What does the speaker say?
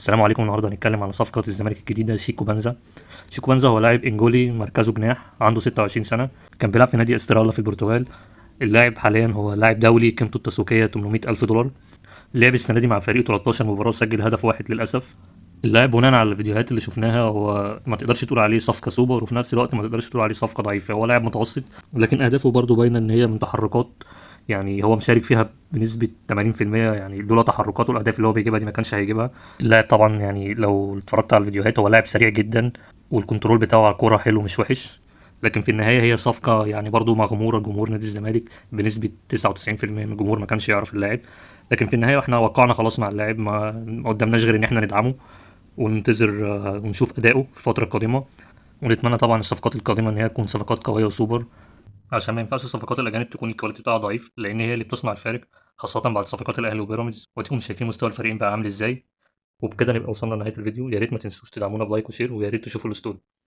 السلام عليكم. النهارده هنتكلم على صفقة الزمالك الجديدة شيكو بانزا. شيكو بانزا هو لاعب انجولي، مركزه جناح، عنده 26 سنة، كان بيلعب في نادي استرالا في البرتغال. اللاعب حاليا هو لاعب دولي، قيمته التسويقية 800 ألف دولار. لعب السنة دي مع فريقه 13 مباراة وسجل هدف واحد للأسف. اللاعب بناء على الفيديوهات اللي شفناها هو ما تقدرش تقول عليه صفقة سوبر، وفي نفس الوقت ما تقدرش تقول عليه صفقة ضعيفة، هو لاعب متوسط، لكن أهدافه برضه باينة إن هي من تحركات، يعني هو مشارك فيها بنسبة 80%، يعني لولا تحركاته الأهداف اللي هو بيجيبها دي ما كانش هيجيبها. اللاعب طبعا يعني لو اتفرجت على الفيديوهات هو لاعب سريع جدا، وال control بتاعه على الكورة حلو مش وحش، لكن في النهاية هي صفقة يعني برضو مغمورة جمهور نادي الزمالك بنسبة 99% من الجمهور ما كانش يعرف اللاعب، لكن في النهاية احنا وقعنا خلاص مع اللاعب، ما قدامناش غير ان احنا ندعمه وننتظر ونشوف أداؤه في الفترة القادمة، ونتمنى طبعا الصفقات القادمة ان هي تكون صفقات قوية وسوبر، عشان ما ينفعش صفقات الأجانب تكون ال quality بتاعها ضعيف، لأن هي اللي بتصنع الفارق، خاصة بعد صفقات الأهلي وبيراميدز، واديكم شايفين مستوى الفريقين بقى عامل ازاي. وبكده نبقى وصلنا لنهاية الفيديو، يا ريت ما تنسوش تدعمونا ب like و share، ويا ريت تشوفوا ال story.